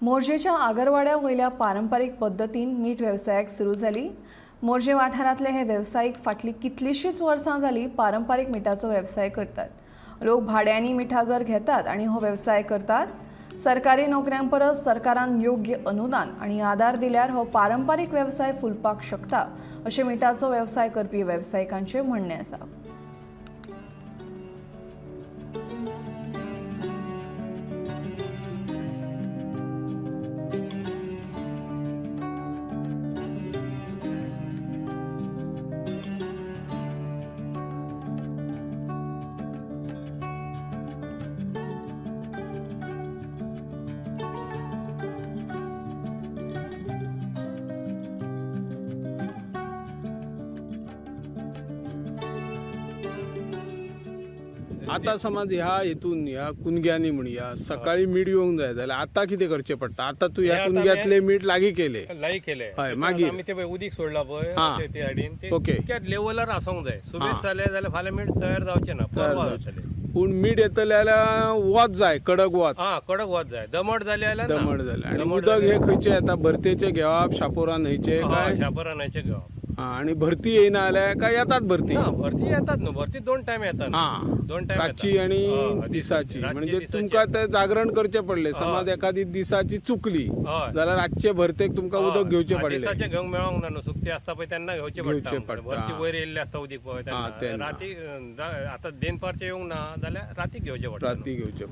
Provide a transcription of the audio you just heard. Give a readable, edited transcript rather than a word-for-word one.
मोरजेच्या आगरवाड्या वयल्या पारंपारीक पद्दतीन मीठ वेवसायाक सुरू जाली. मोरजे वाठारांतले हे वेवसायीक फाटलीं कितलींशींच वर्सां जालीं पारंपारीक मिठाचो वेवसाय करतात. लोक भाड्यांनी मिठागर घेतात आनी हो वेवसाय करतात. सरकारी नोकऱ्यां परस सरकारान योग्य अनुदान आनी आदार दिल्यार हो पारंपारीक वेवसाय फुलपाक शकता अशें मिठाचो वेवसाय करपी वेवसायिकांचें म्हणणें आसा. आतां समज ह्या हितून ह्या कुनग्यांनी म्हणया सकाळी मीठ येवंक जाय जाल्यार आतां कितें करचें पडटा? आतां तूं ह्या हे आतां कुनग्यांतलें मीठ लागीं केलें. लाई केले. हय, मागीर? आमी ते पळय उदीक सोडला पळय हा. ते सायडीन ते ओके. तितक्याच लेवलार आसूंक जाय. सुबेज हा. जालें जाल्यार फाल्यां मीठ तयार जावचें ना, तयार परवा जावचें. जातलें. पूण मीठ येतलें जाल्यार वत जाय, कडक वत. हा, कडक वत जाय. दमट जालें जाल्यार ना. दमट जालें आनी दमट उदक जालें- हें खंयचें येता? भरतेचें घेवप, शापोरा न्हंयचें हय, काय? शापोरा न्हंयचें घेवप. हा, आनी भरती येयना जाल्यार काय येतात भरती? ना, भरती येतात न्हू. भरती दोन टायम येतात. हा, दोन टायम. रातची आणि दिसाची. म्हणजे तुमकां ते जागरण करचें पडलें. समज एखादी दिसाची चुकली जाल्यार रातचे भरतेक तुमकां उदक घेवचें पडलें. दिसाचें घेवंक मेळोंक ना न्हू. सुकती आसता पळय तेन्ना घेवचें पडटा घेवचें आमकां. पडटा. भरती वयर येयल्लें आसता उदीक पळय हा, तेन्ना. तेन्ना. राती आतां देनपारचें येवंक ना जाल्यार रातीक घेवचें पडटा. राती घेवचें पडलें.